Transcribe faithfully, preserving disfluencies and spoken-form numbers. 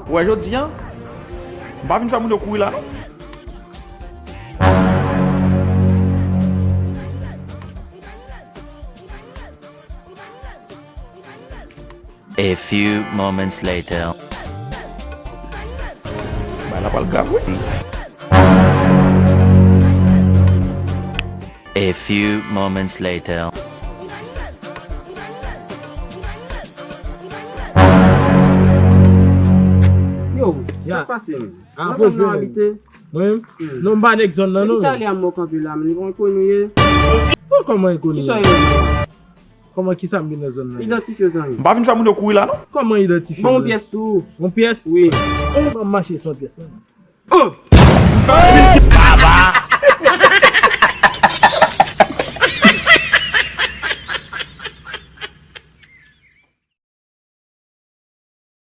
Ou wè jodi a, m pa vin fè moun yo kouri la non. A few moments later. Bagay la pral grav wi. A few moments later. Yo, Ya. Sa k pase menm? Ah, Nan poze zòn nan menm. abite? Mwen menm? Non, m pa nèg zòn nan non. Italya mwen kanpe la, men li pran koni ye. Bon, kòman e koni? Kisa w ye? Kòman kisa m gen nan zòn nan? Idantifye zanmi. M pa vin fè moun yo kouri la non. Kòman idantifye? Bon pyès sou ou. Yon pyès? Wi. M ap mache san pyès. Oh!